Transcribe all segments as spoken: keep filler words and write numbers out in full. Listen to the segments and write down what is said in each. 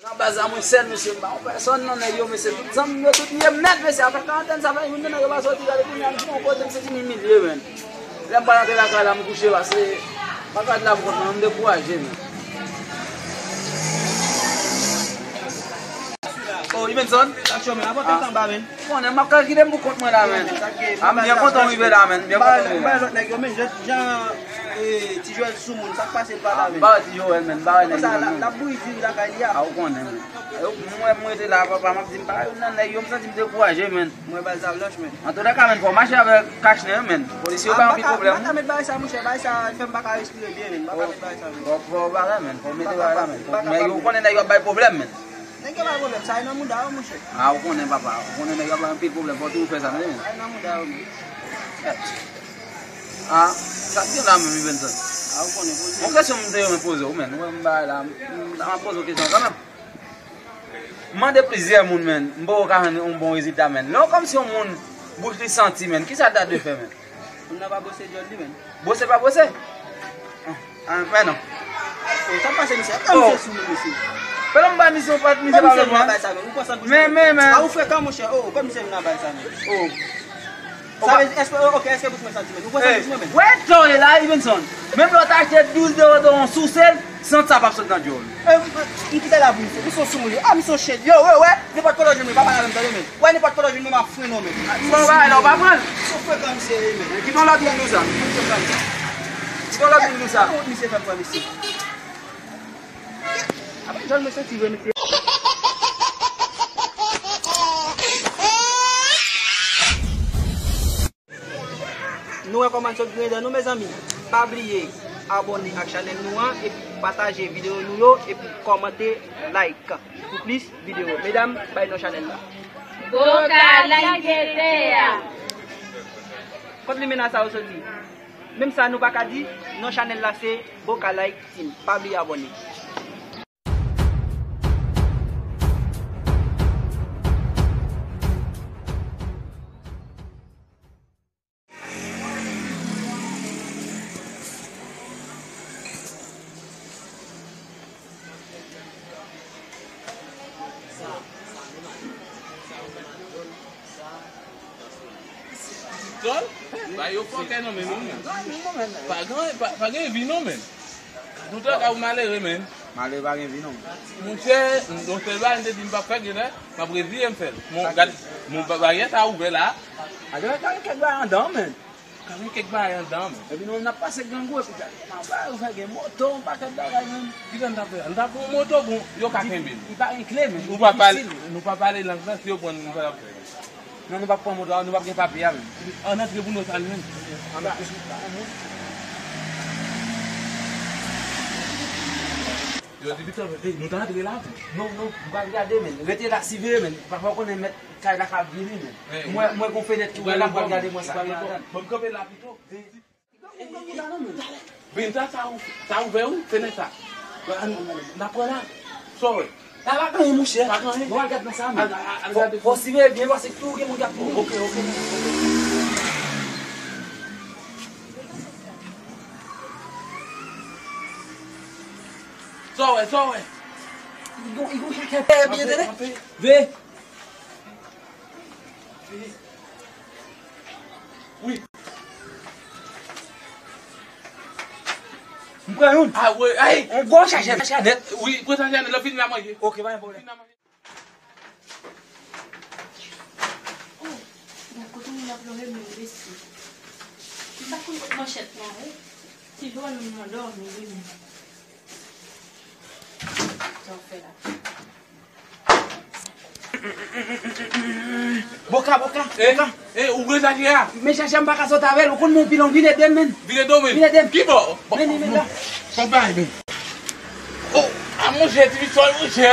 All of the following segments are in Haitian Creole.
Nan baz la, mwen sèl, mesye, m pa yon pèsòn, non, nèg yo, mesye, tout zanmi m yo, tout lye m nèt, mesye, afè karantèn sa fè youn nan nèg yo pa soti, gade kounye a, m gon kote, m santi m imilye, menn. Lè m pral antre lakay la, m kouche, pase, m pa ka di la pou kont mwen, m dekouraje, menn. Oh, Ibenson? Sa cho, menn, apòte anba, menn. Konnen, m ap kalkile m pou kont mwen la, menn. A, m byen kontan w rive la, menn, m byen kontan w rive la. Bay lòt nèg yo, menn, jan, jan, eh, Ti Joel sou moun, sa k pase l pa la, menn? M ba Ti Joel, menn, m ba nèg yo, menn. L ap bouyi diri lakay li a. A, ou konnen, menn. E, mwen, mwen rete la, papa, m ap di, m pa youn nan nèg yo, m santi m dekouraje, menn. Mwen bal sa blanch, menn. Antoulèka, menn, fò w mache avèk kach nan, menn. Polisye yo pa anpil pwoblèm. M pa ka met bagay sa, monchè, bagay sa fè m pa ka respire byen, menn. M pa ka met bagay sa, menn. Fò, fò w bagay, menn, fò w mete bagay la, menn. Nèg yo konnen nèg yo ap bay pwoblèm, menn. Nèg yo bay pwoblèm, sa e nan mouda yo, monchè. A, ou konnen, papa, ou konnen nèg yo ap bay anpil pwoblèm, fò w toujou fè sa, menn. Sa e nan mouda yo, menn. A, sa k gen la menm, Ibenson? A, ou konnen, poze. Yon kesyon m te renmen poze w, menn. Ou wè m bay la, m, m ap poze w kesyon kanmenm. M mande plizyè moun, menn, m poko ka jwenn yon bon rezilta, menn. Lè w kòmsi yon moun bouch li santi, menn, kisa l ta dwe fè, menn? Moun nan pa bwose djòl li, menn. Bwose pa bwose? Ah, ah, men non. Oh, sa pase, misye? Kòman misye sou moun, misye? Fè lè m bay misye yon pat, misye pa vle pran. Kòman misye vin nan bay sa, menn? Ou konsantre pou sa? Men, men, men. Ah, ou frekan, monchè. Oh, kòman misye vin nan bay sa, menn? Oh. Sa vle di, èske, ok, èske bouch mwen santi, menn? Ou konsantre bouch mwen, menn? Wè, to ye la, Ibenson. Menm lè w ta achte douz deodoran sou sèl, sant sa p ap sot nan djòl. Eh, m kite la pou misye. Misye yon soumoun. Ah, misye yon chen. Yo, wè, wè. Nenpòt kote w jwenn mwen, pa pale avè m, tande, menn. Wè, nenpòt kote w jwenn mwen, m ap frennen w, menn. Bon, bagay la, w pa pran l. Misye frekan, misye ye, menn. Kite yon lòt moun di w sa. Kite yon lòt moun di w sa. Misye fè m pran, misye. Apa djòl mwen santi vre, mesye. Nou wè kòman n sot griyen dan nou, mezanmi. Pa bliye abòne ak chanèl nou an, epi pataje videyo nou yo, epi kòmante, like pou plis videyo. Medam, bay non chanèl la. Boka Like T V. Kot limena sa yo soti? Menm sa nou pa ka di, non chanèl la se Boka Like Team. Pa bliye abòne. Tòl? Ba yo fòkè nan men nou, menn. Pa gen, pa, pa gen vi non, menn. Toutan ka ou malere, menn. Malere pa gen vi non. Monchè, yon sèl bagay m te di m p ap fè, genlè m ap reziye m fè l. Mon, gad, mon ba-, baryè sa ouvè la. A, genlè ka gen kèk bagay anndan, menn. Ka gen kèk bagay anndan, menn. Epi nou menm n ap pase grangou, epi gad, kòman bagay ou fè gen moto, yon pakèt bagay, menn. Kisa n t ap fè? N t ap pran yon moto, bon, yo ka kenbe n. Li pa gen kle, menn. Nou pa pale, nou pa pale lang nan, si yo pran n, nou pa t ap fè. Non, nou p ap pran moto a, nou p ap gen papye a menm. Ann antre pou nou sal menm. Ann antre pou nou sal menm. Yo di Victor, hey, nou ta antre la tou. Non, non, m pral gade menm. Rete la, siveye menm. Pafwa w konnen mèt kay la ka vini menm. Mwen, mwen gon fenèt ki ouvè la, m pral gade mwen sa. Bon, m kanpe la pito. Vin sa, sa ou, sa ouvè wi, fenèt sa. N ap pran la. Sa w wè? La pa gen anyen, monchè. Pa gen anyen. Bon, al gad nan sa menm. Al, al, al gade. Fò, fò siveye byen paske tou gen moun k ap vini. Ok, ok. Sa w wè, sa w wè? Li gon, li gon chèchè byen tande. Ve. Wi. M pran youn. Ah, wi, ay. On gwo chèchè, chèchè nèt. Wi, pran sa chèchè nèt, lè fini la manje. Ok, pa gen pwoblèm. Oh, gad kote moun ap plore menm, mesye. M pa konn kot manchèt lan, wi. Ti Joel menm nan dòmi, wi, menm. Sa w fè la? Boka, Boka, Boka. Eh, ou vle chache a? Men chache a, m pa ka sot avè l. Ou konn men yon pilon, vin ede m, menn. Vin ede w, menn? Vin ede m. Ki bò? Men li, men la. Fò bay, menn. Oh, a monchè, ti fisòl, monchè.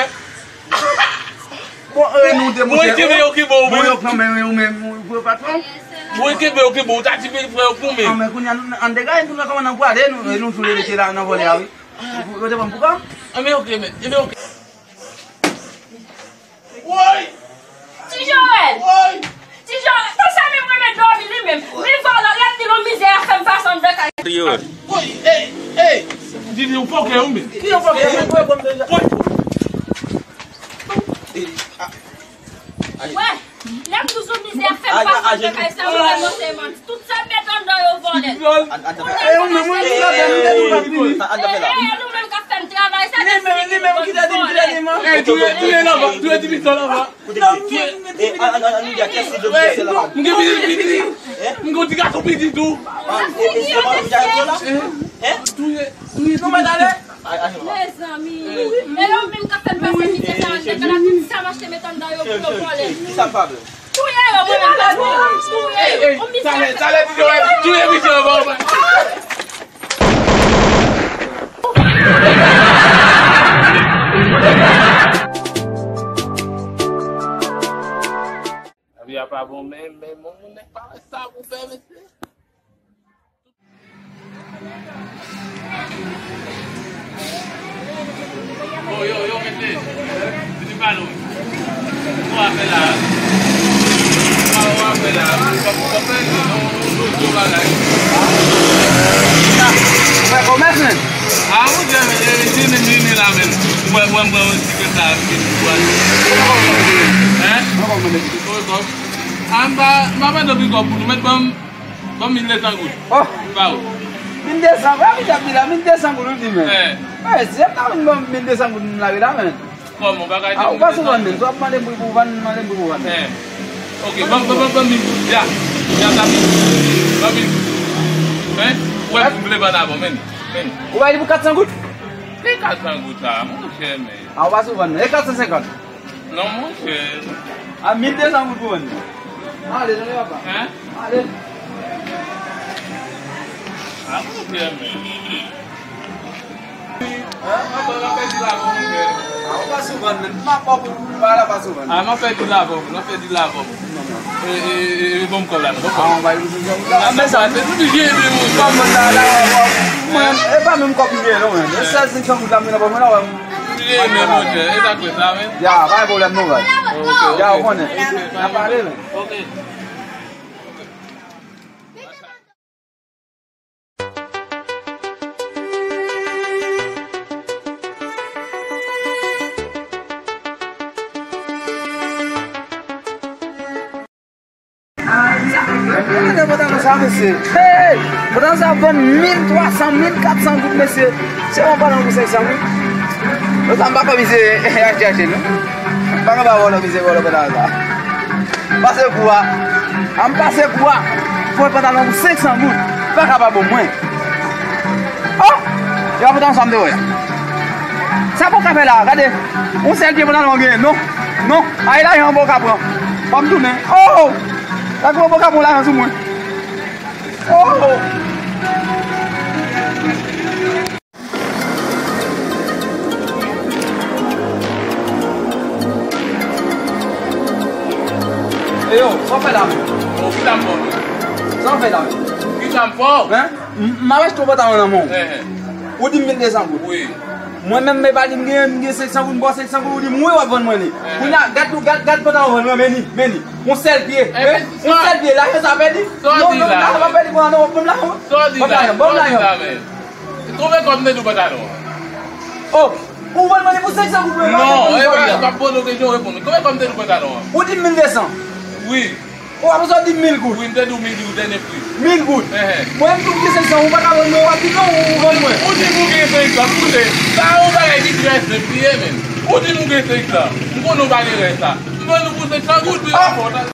Bon, e nou de monchè. Mwen kenbe yo ki bò, menn. Bon, yo kanmenm, yo menm, bon, patwon. Mwen kenbe yo ki bò, ou ta di men frè yo pou menm. Ah, men kounye a, nou, ann degaje, nou wè kòman n ap prale, nou, nou sou rete la nan vòlè a, wi. Ou, ou te pran m pou kòm? Ah, men ok, menn. Ebyen, ok. Woy! Ti Joel! Woy! Ti Joel, konsa menm renmen dòmi li menm. Li vòlò, rèd li lon mizè a fè m pase anndan kay. Woy, ey, ey! Di li yon fòkè ou menm. Ki yon fòkè? Woy! Wè, lè m toujou mizè fè m pa fè kay sa, ou wè non se manti. Tout sa m met anndan yo vòlè. E ou menm, ou menm ki fè m travay, ou pa di. E, e, nou menm k ap fè m travay sa, li menm, li menm ki te di m te di m. E, touye, touye lava, touye ti pistol lava. Koute byen. E, an, an, an, nou di a kès li dwe blese la. M gen pitit piti. M gen ti gason piti tou. Ah, e, e, se pa nou ki arete la? Hein? Touye, touye ti piti. Mezanmi. E yo menm k ap fè m pase mizè sa, anndan kay la, tout sa m achte met anndan yo pou yo vòlè. Ki sa l pa vle? Touye yo, mwen menm, touye. Talè, talè, touye, touye misye, bon. Lavi a pa bon, men, men, moun, moun nèg pa wè sa pou fè, mesye. Bon, yo, yo, mete. Vini pale wi. Sa w ap fè la? Sa w ap fè la? Sa w ap fè? Yon, yon, yon bagay. Mwen kòmès, men. Ah, mon Dieu, men, e, vini, vini la, men. Mwen, mwen, mwen, yon ti kè sa, vini, mwen. Hein? Mwen kòmès. Mwen kòmès. Ah, m pa, m pa mande pi kòb pou nou, men ban m Ban m mil de san goud. Oh! Ba ou. Mil de san, wè, mi t ap di la, mil de san goud, ou di, men. Eh. Eh, si w ta vin ban m mil de san goud, m lage la, men. Kòman, ou pa ka di mil de san? Ah, ou pa sou vann, men. Si w ap mande m pri pou vann, mande m pri pou vann. Eh. Ok, ban, ban, ban, ban mil goud, ya. Ya, sa mil goud. Ban mil goud. Hein? Ou wè, m vle vann avan, men. Men. Ou bay li pou kat san goud? Ki kat san goud sa, monchè, men. Ah, ou pa sou vann, men. E kat san senkant? Non, monchè. A mil de san goud pou vann. Ale, jwenn papa. Hein? Ale. A, monchè, men. Hein? Papa, m ap pèdi lavi, monchè. A, ou pa sou vann, men. M ap ba w pou, pou bagay la pa sou vann. A, m ap pèdi lavi, m ap pèdi lavi. Non, non. E, e, e, e, ban m kòb la, non, ban m kòb la. A, on va y... Mwen, e pa menm kòb m gen, non, men. E sèl senk san goud la, m gen nan pòch mwen la, wè. Ye, men, monchè, e sa k fè sa, men. Ya, pa gen pwoblèm, non, baz. Ok, ya, ok. Ou konnen. Ok. N a pale, men. Ok. Gade pantalon sa, mesye. Hey! Pantalon sa vann mil twa san, mil kat san goud, mesye. Se yon pantalon pou senk san goud. Yo sa m pa kòmisi achte achte, non. M pa ka ba vòlò, mesye, vòlò pantalon sa. Pase kou a. A m pase kou a. Fò pantalon pou senk san goud. Pa ka pa bon mwen. Oh! E pa pantalon sa m te wè a. Sa bon ka fè la, gade. Yon sèl pye pantalon genyen, non. Non. Ay, lajan bon ka pran. Ban m tounen. Oh! Gade kòman bon ka pran lajan sou mwen. Oh! E yo, sa w fè la menm? O, ki sa m fè menm? Sa w fè la menm? Ki sa m fè? Hein? M, m ap achte yon pantalon nan men w. Hein, hein. Ou di m mil de san goud. Wi. Mwen menm, men pa di m gen, m gen senk san goud, m ba w senk san goud, ou di m wi, w ap vann mwen li. Hein, hein. Kounye a, gad, gad, gad pantalon w vann mwen, men li, men li. Yon sèl pye. Hein? Yon sèl pye, lajan sa pèdi. Non, non, lajan pa pèdi, non, non, ban m lajan. Sa w di la? Ban m lajan, ban m lajan. Konbyen kòb m te di w pantalon an? Oh, ou vann mwen li pou senk san goud, mwen pa konn. Non, e pa, m ap poze w kesyon, w reponn mwen. Konbyen kòb m te di w pantalon an? Ou di m mil de san. Wi. Ou apre sa w di m mil goud. Wi, m te di w mil goud, dènye pri. Mil goud. Hein, hein. Mwen, m di w m gen senk san, ou pa ka vann mwen, w ap di non, ou vann mwen. Ou di m ou gen senk san, koute. Sa yon bagay ki trè senp li ye, men. Ou di m ou gen senk san. M konnen w pa gen rès la. M vann ou pou senk san goud, wi, w ap fè w tande.